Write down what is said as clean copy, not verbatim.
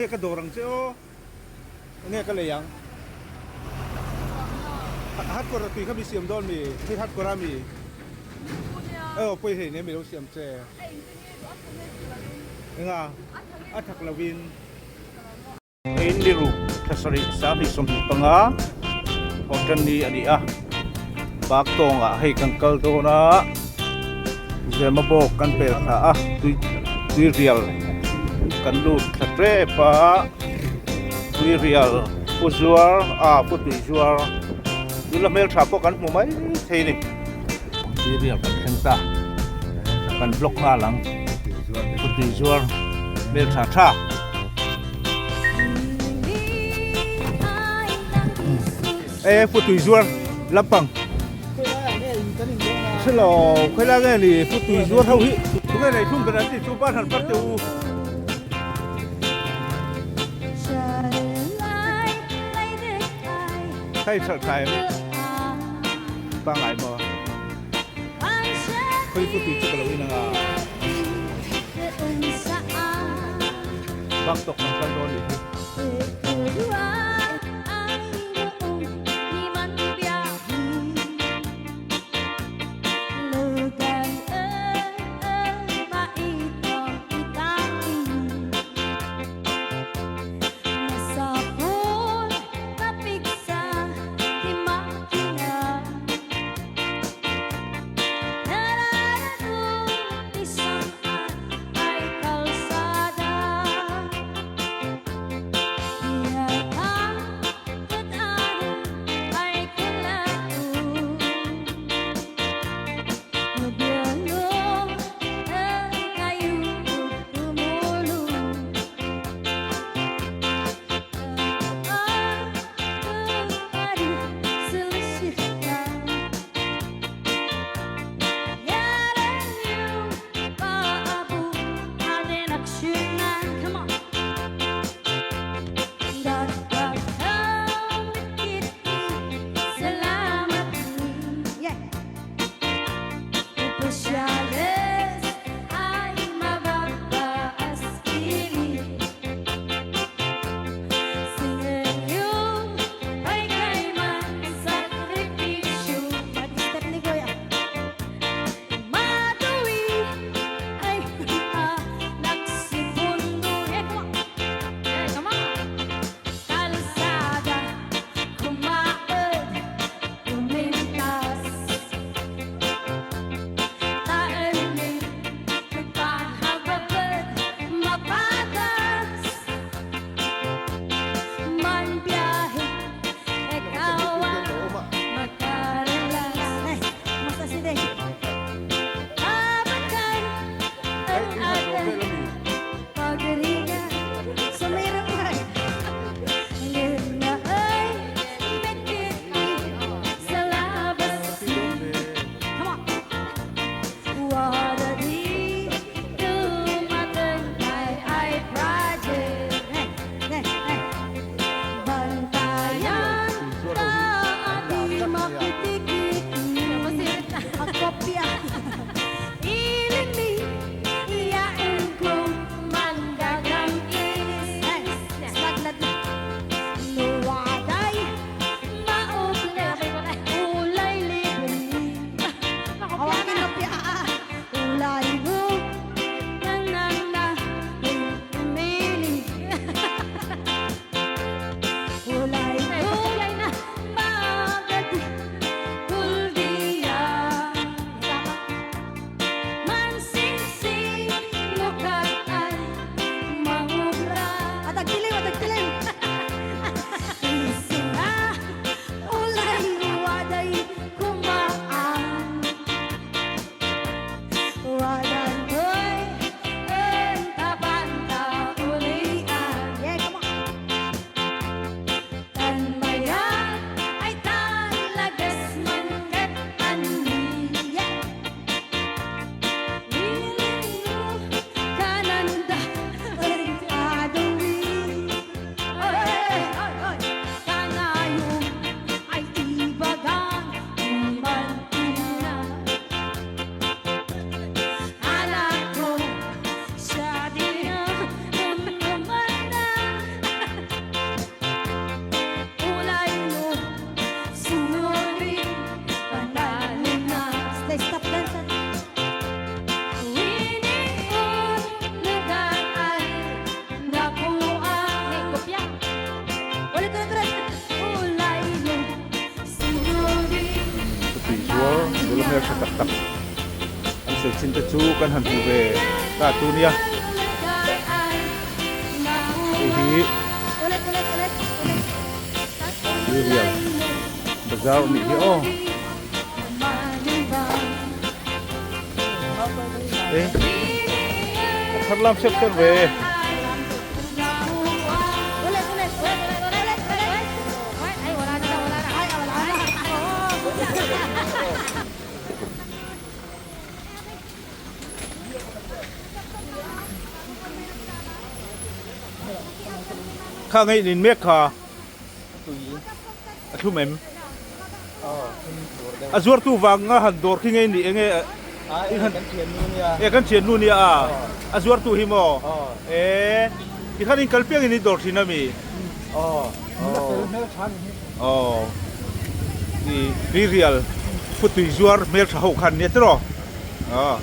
Nge ka dawr ang che aw? Nge ka lei ang? Hatkawr a tui kha mi siam dawn mi? Hei hatkawr a mi? Aw pawi hei ne mi lo siam che. Enga? A thak lo in. Hei ni ruk thla sarih sanghnih 25 Hotel ni a ni a. Park tawngah hei kan kal dawn a. Zemabawk kan pel thla a tui tuirial kan lut thla tep a tuirial pu zuar a pu tui zuar nula hmeltha pawh kan hmu mai thei a ni tuirial kan thleng ta kan block nghal ang pu tui zuar hmeltha tha. E pu tui zuar lampang Hre lo khawi lai nge ni pu tui zuar ho hi tunge nei thung ber an tih chu ban han par teh u. Hei hralh tha em pangai maw khawi pu tui chu ka lo in anga bak tawk kan kal dawn nih hi. hmeltha tak tak an sawi thin te chu kan han hmu ve ta chu nia hei hi Tuirial bazar a nih hi aw e a thar lam sep sep ve. Kha ngei nin mek kha a thlum em? A zuartu vang a han dawr khi ngei ni enge e kan thian nu nia a a zuartu hi maw e tikhan in kal piang in in dawr thin ami aw i tuirial futui zuar hmeltha ho khan nia tiraw aw.